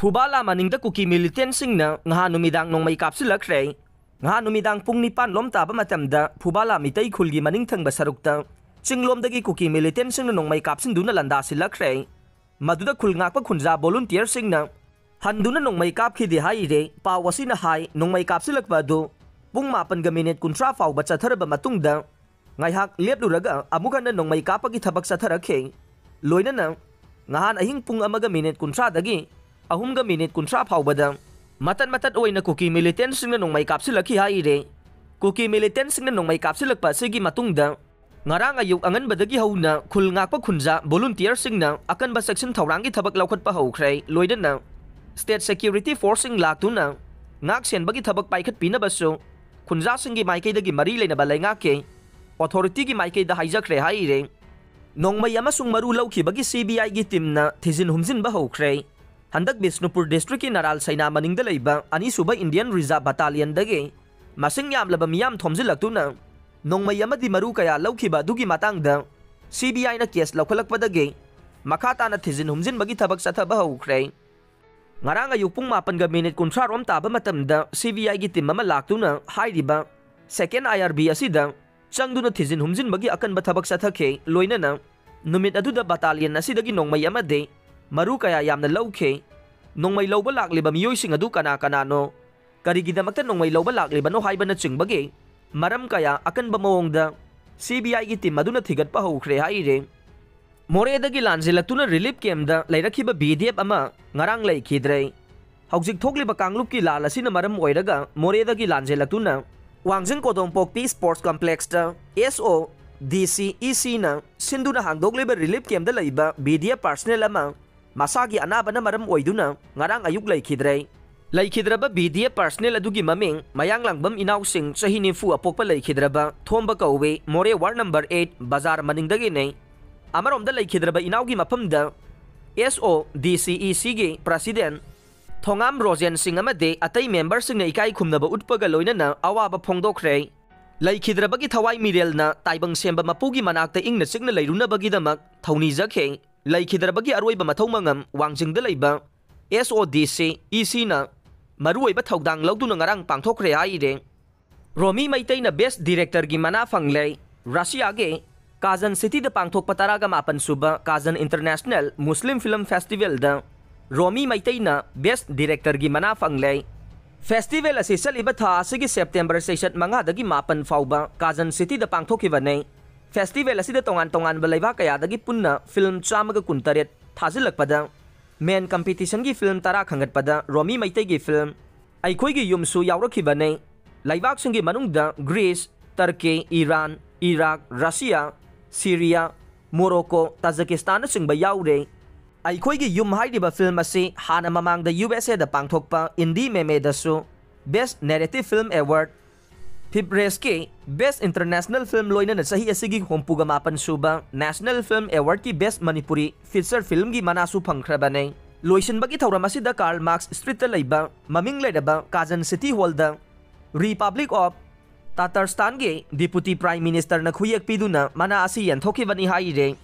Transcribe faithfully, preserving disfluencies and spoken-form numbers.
ꯐꯨꯕꯥꯂꯥ ꯃꯅꯤꯡꯗ ꯀꯨꯀꯤ militantꯁꯤꯡꯅ ꯉꯍꯥꯟ ꯅꯨꯃꯤꯗꯥꯡ ꯅꯣꯡꯃꯩ ꯀꯥꯞꯁꯤꯜꯂꯛꯈ꯭ꯔꯦ꯫ ꯉꯍꯥꯟ ꯅꯨꯃꯤꯗꯥꯡ ꯄꯨꯡ ꯅꯤꯄꯥꯟ ꯂꯣꯝ ꯇꯥꯕ ꯃꯇꯝꯗ ꯐꯨꯕꯥꯂꯥ ꯃꯤꯇꯩ ꯈꯨꯜꯒꯤ ꯃꯅꯤꯡ ꯊꯪꯕ ꯁꯔꯨꯛꯇ ꯆꯤꯡꯂꯣꯝꯗꯒꯤ ꯀꯨꯀꯤ militantꯁꯤꯡꯅ ꯅꯣꯡꯃꯩ ꯀꯥꯞꯁꯤꯟꯗꯨꯅ ꯂꯥꯟꯗꯥꯁꯤꯜꯂꯛꯈ꯭ꯔꯦ꯫ ꯃꯗꯨꯗ ꯈꯨꯜ ꯉꯥꯛꯄ ꯈꯨꯟꯖꯥ volunteerꯁꯤꯡꯅ ꯍꯟꯗꯨꯅ ꯅꯣꯡꯃꯩ ꯀꯥꯞꯈꯤꯗꯦ ꯍꯥꯏꯔꯦ꯫ ꯄꯥꯎ ꯑꯁꯤꯅ ꯍꯥꯏ, ꯅꯣꯡꯃꯩ ꯀꯥꯞꯁꯤꯜꯂꯛꯄ ꯑꯗꯨ ꯄꯨꯡ ꯃꯥꯄꯟꯒ minute ꯀꯨꯟꯊ꯭ꯔꯥ ꯐꯥꯎꯕ ꯆꯠꯊꯔꯕ ꯃꯇꯨꯡꯗ ꯉꯥꯏꯍꯥꯛ ꯂꯦꯞꯂꯨꯔꯒ ꯑꯃꯨꯛ ꯍꯟꯅ ꯅꯣꯡꯃꯩ ꯀꯥꯞꯄꯒꯤ ꯊꯕꯛ ꯆꯠꯊꯔꯛꯈꯤ꯫ ꯂꯣꯏꯅꯅ ꯉꯍꯥꯟ ꯑꯍꯤꯡ ꯄꯨꯡ ꯑꯃꯒ minute ꯀꯨꯟꯊ꯭ꯔꯥꯗꯒꯤ ꯑꯍꯨꯝꯒ minute ꯀꯨꯟꯊ꯭ꯔꯥ ꯐꯥꯎꯕꯗ ꯃꯇꯠ ꯃꯇꯠ ꯑꯣꯏꯅ ꯀꯨꯀꯤ militantꯁꯤꯡꯅ ꯅꯣꯡꯃꯩ ꯀꯥꯞꯁꯤꯜꯂꯛꯈꯤ ꯍꯥꯏꯔꯦ꯫ ꯀꯨꯀꯤ militantꯁꯤꯡꯅ ꯅꯣꯡꯃꯩ ꯀꯥꯞꯁꯤꯜꯂꯛꯄ ꯑꯁꯤꯒꯤ ꯃꯇꯨꯡꯗ ꯉꯔꯥꯡ ꯑꯌꯨꯛ ꯑꯉꯟꯕꯗꯒꯤ ꯍꯧꯅ ꯈꯨꯜ ꯉꯥꯛꯄ ꯈꯨꯟꯖꯥ volunteerꯁꯤꯡꯅ ꯑꯀꯟꯕ ꯆꯦꯛꯁꯤꯟ ꯊꯧꯔꯥꯡꯒꯤ ꯊꯕꯛ ꯂꯧꯈꯠꯄ ꯍꯧꯈ꯭ꯔꯦ꯫ ꯂꯣꯏꯅꯅ state security forceꯁꯤꯡ ꯂꯥꯛꯇꯨꯅ ꯉꯥꯛ ꯁꯦꯟꯕꯒꯤ ꯊꯕꯛ ꯄꯥꯏꯈꯠꯄꯤꯅꯕꯁꯨ ꯈꯨꯟꯖꯥꯁꯤꯡꯒꯤ ꯃꯥꯏꯀꯩꯗꯒꯤ ꯃꯔꯤ ꯂꯩꯅꯕ ꯂꯩꯉꯥꯛꯀꯤ authorityꯒꯤ ꯃꯥꯏꯀꯩꯗ ꯍꯥꯏꯖꯈ꯭ꯔꯦ ꯍꯥꯏꯔꯦ꯫ ꯅꯣꯡꯃꯩ ꯑꯃꯁꯨꯡ ꯃꯔꯨ ꯂꯧꯈꯤꯕꯒꯤ CBIꯒꯤ teamꯅ ꯊꯤꯖꯤꯟ ꯍꯨꯝꯖꯤꯟꯕ ꯍꯧꯈ꯭ꯔꯦ꯫ ꯍꯟꯗꯛ ꯕꯤꯁꯅꯨꯄꯨꯔ districtꯀꯤ ꯅꯔꯥꯜ ꯁꯩꯅꯥ ꯃꯅꯤꯡꯗ ꯂꯩꯕ ꯑꯅꯤꯁꯨꯕ Indian Reserve Battalionꯗꯒꯤ ꯃꯁꯤꯡ ꯌꯥꯝꯂꯕ ꯃꯤꯌꯥꯝ ꯊꯣꯝꯖꯤꯜꯂꯛꯇꯨꯅ ꯅꯣꯡꯃꯩ ꯑꯃꯗꯤ ꯃꯔꯨ ꯀꯌꯥ ꯂꯧꯈꯤꯕ ꯑꯗꯨꯒꯤ ꯃꯇꯥꯡꯗ CBIꯅ case ꯂꯧꯈꯠꯂꯛꯄꯗꯒꯤ ꯃꯈꯥ ꯇꯥꯅ ꯊꯤꯖꯤꯟ ꯍꯨꯝꯖꯤꯟꯕꯒꯤ ꯊꯕꯛ ꯆꯠꯊꯕ ꯍꯧꯈ꯭ꯔꯦ꯫ ꯉꯔꯥꯡ ꯑꯌꯨꯛ ꯄꯨꯡ ꯃꯥꯄꯟꯒ minute ꯀꯨꯟꯊ꯭ꯔꯥ ꯔꯣꯝ ꯇꯥꯕ ꯃꯇꯝꯗ CBIꯒꯤ team ꯑꯃ ꯂꯥꯛꯇꯨꯅ ꯍꯥꯏꯔꯤꯕ second IRB ꯑꯁꯤꯗ ꯆꯪꯗꯨꯅ ꯊꯤꯖꯤꯟ ꯍꯨꯝꯖꯤꯟꯕꯒꯤ ꯑꯀꯟꯕ ꯊꯕꯛ ꯆꯠꯊꯈꯤ꯫ ꯂꯣꯏꯅꯅ ꯅꯨꯃꯤꯠ ꯑꯗꯨꯗ battalion ꯑꯁꯤꯗꯒꯤ ꯅꯣꯡꯃꯩ ꯑꯃꯗꯤ ꯃꯔꯨ ꯀꯌꯥ ꯌꯥꯝꯅ ꯂꯧꯈꯤ꯫ ꯅꯣꯡꯃꯩ ꯂꯧꯕ ꯂꯥꯛꯂꯤꯕ ꯃꯤꯑꯣꯏꯁꯤꯡ ꯑꯗꯨ ꯀꯅꯥ ꯀꯅꯥꯅꯣ, ꯀꯔꯤꯒꯤꯗꯃꯛꯇ ꯅꯣꯡꯃꯩ ꯂꯧꯕ ꯂꯥꯛꯂꯤꯕꯅꯣ ꯍꯥꯏꯕꯅꯆꯤꯡꯕꯒꯤ ꯃꯔꯝ ꯀꯌꯥ ꯑꯀꯟꯕ ꯃꯑꯣꯡꯗ CBIꯒꯤ team ꯑꯗꯨꯅ ꯊꯤꯒꯠꯄ ꯍꯧꯈ꯭ꯔꯦ ꯍꯥꯏꯔꯤ꯫ ꯃꯣꯔꯦꯗꯒꯤ ꯂꯥꯟꯖꯦꯜꯂꯛꯇꯨꯅ relief campꯗ ꯂꯩꯔꯛꯈꯤꯕ BDF ꯑꯃ ꯉꯔꯥꯡ ꯂꯩꯈꯤꯗ꯭ꯔꯦ꯫ ꯍꯧꯖꯤꯛ ꯊꯣꯛꯂꯤꯕ ꯀꯥꯡꯂꯨꯞꯀꯤ ꯂꯥꯜ ꯑꯁꯤꯅ ꯃꯔꯝ ꯑꯣꯏꯔꯒ ꯃꯣꯔꯦꯗꯒꯤ ꯂꯥꯟꯖꯦꯜꯂꯛꯇꯨꯅ ꯋꯥꯡꯖꯤꯡ ꯀꯣꯗꯣꯝꯄꯣꯛꯄꯤ sports complexꯇ SODCECꯅ ꯁꯤꯟꯗꯨꯅ ꯍꯥꯡꯗꯣꯛꯂꯤꯕ relief campꯗ ꯂꯩꯕ BDF personnel ꯑꯃ ꯃꯁꯥꯒꯤ ꯑꯅꯥꯕꯅ ꯃꯔꯝ ꯑꯣꯏꯗꯨꯅ ꯉꯔꯥꯡ ꯑꯌꯨꯛ ꯂꯩꯈꯤꯗ꯭ꯔꯦ꯫ ꯂꯩꯈꯤꯗ꯭ꯔꯕ BDF personnel ꯑꯗꯨꯒꯤ ꯃꯃꯤꯡ ꯃꯌꯥꯡꯂꯥꯡꯕꯝ ꯏꯅꯥꯎꯁꯤꯡ, ꯆꯍꯤ ꯅꯤꯐꯨ, ꯑꯄꯣꯛꯄ ꯂꯩꯈꯤꯗ꯭ꯔꯕ ꯊꯣꯝꯕ ꯀꯧꯏ, ꯃꯣꯔꯦ ward number eight ꯕꯖꯥꯔ ꯃꯅꯤꯡꯗꯒꯤꯅꯤ꯫ ꯑꯃꯔꯣꯝꯗ ꯂꯩꯈꯤꯗ꯭ꯔꯕ ꯏꯅꯥꯎꯒꯤ ꯃꯐꯝꯗ SODCECꯒꯤ president ꯊꯣꯉꯥꯝ ꯔꯣꯖꯦꯟ ꯁꯤꯡ ꯑꯃꯗꯤ ꯑꯇꯩ memberꯁꯤꯡꯅ ꯏꯀꯥꯏ ꯈꯨꯝꯅꯕ ꯎꯠꯄꯒ ꯂꯣꯏꯅꯅ ꯑꯋꯥꯕ ꯐꯣꯡꯗꯣꯛꯈ꯭ꯔꯦ꯫ ꯂꯩꯈꯤꯗ꯭ꯔꯕꯒꯤ ꯊꯋꯥꯏ ꯃꯤꯔꯦꯜꯅ ꯇꯥꯏꯕꯪ ꯁꯦꯝꯕ ꯃꯄꯨꯒꯤ ꯃꯅꯥꯛꯇ ꯏꯪꯅ ꯆꯤꯛꯅ ꯂꯩꯔꯨꯅꯕꯒꯤꯗꯃꯛ ꯊꯧꯅꯤꯖꯈꯤ꯫ ꯂꯩꯈꯤꯗ꯭ꯔꯕꯒꯤ ꯑꯔꯣꯏꯕ ꯃꯊꯧ ꯃꯉꯝ ꯋꯥꯡꯖꯤꯡꯗ ꯂꯩꯕ S O D C E C ꯅ ꯃꯔꯨꯑꯣꯏꯕ ꯊꯧꯗꯥꯡ ꯂꯧꯗꯨꯅ ꯉꯔꯥꯡ ꯄꯥꯡꯊꯣꯛꯈ꯭ꯔꯦ ꯍꯥꯏꯔꯦ꯫ ꯔꯣꯃꯤ ꯃꯩꯇꯩꯅ Best Director ꯒꯤ ꯃꯅꯥ ꯐꯪꯂꯦ꯫ ꯔꯁꯤꯌꯥꯒꯤ ꯀꯥꯖꯟ ꯁꯤꯇꯤꯗ ꯄꯥꯡꯊꯣꯛꯄ ꯇꯔꯥꯒ ꯃꯥꯄꯟ ꯁꯨꯕ ꯀꯥꯖꯟ International Muslim Film Festival ꯗ ꯔꯣꯃꯤ ꯃꯩꯇꯩꯅ Best Director ꯒꯤ ꯃꯅꯥ ꯐꯪꯂꯦ꯫ Festival ꯑꯁꯤ ꯆꯠꯂꯤꯕ ꯊꯥ ꯑꯁꯤꯒꯤ September ꯁꯦꯁꯟ ꯃꯉꯥꯗꯒꯤ ꯃꯥꯄꯟ ꯐꯥꯎꯕ ꯀꯥꯖꯟ ꯁꯤꯇꯤꯗ ꯄꯥꯡꯊꯣꯛꯈꯤꯕꯅꯤ꯫ Festival ꯑꯁꯤꯗ ꯇꯣꯉꯥꯟ ꯇꯣꯉꯥꯟꯕ ꯂꯩꯕꯥꯛ ꯀꯌꯥꯗꯒꯤ ꯄꯨꯟꯅ film ꯆꯥꯝꯃꯒ ꯀꯨꯟꯇꯔꯦꯠ ꯊꯥꯖꯤꯜꯂꯛꯄꯗ main competition ꯒꯤ film ꯇꯔꯥ ꯈꯟꯒꯠꯄꯗ ꯔꯣꯃꯤ ꯃꯩꯇꯩꯒꯤ film ꯑꯩꯈꯣꯏꯒꯤ ꯌꯨꯝꯁꯨ ꯌꯥꯎꯔꯛꯈꯤꯕꯅꯤ꯫ ꯂꯩꯕꯥꯛꯁꯤꯡꯒꯤ ꯃꯅꯨꯡꯗ Greece, Turkey, Iran, Iraq, Russia, Syria, Morocco, Tajikistan ꯅꯆꯤꯡꯕ ꯌꯥꯎꯔꯦ꯫ ꯑꯩꯈꯣꯏꯒꯤ ꯌꯨꯝ ꯍꯥꯏꯔꯤꯕ film ꯑꯁꯤ ꯍꯥꯟꯅ ꯃꯃꯥꯡꯗ U S A ꯗ ꯄꯥꯡꯊꯣꯛꯄ INDY MEME ꯗꯁꯨ Best Narrative Film Award, FIFPRES ꯀꯤ Best International Film, ꯂꯣꯏꯅꯅ ꯆꯍꯤ ꯑꯁꯤꯒꯤ ꯍꯨꯝꯐꯨꯒ ꯃꯥꯄꯟ ꯁꯨꯕ National Film Award ꯀꯤ Best Manipuri Feature Film ꯒꯤ ꯃꯅꯥꯁꯨ ꯐꯪꯈ꯭ꯔꯕꯅꯤ꯫ ꯂꯣꯏꯁꯤꯟꯕꯒꯤ ꯊꯧꯔꯝ ꯑꯁꯤꯗ Karl Marx Street ꯇ ꯂꯩꯕ ꯃꯃꯤꯡ ꯂꯩꯔꯕ Kazan City Hall the Republic of Tatarstan ꯒꯤ Deputy Prime Minister ꯅ ꯈꯨꯌꯦꯛ ꯄꯤꯗꯨꯅ ꯃꯅꯥ ꯑꯁꯤ ꯌꯦꯟꯊꯣꯛꯈꯤꯕꯅꯤ ꯍꯥꯏꯔꯦ꯫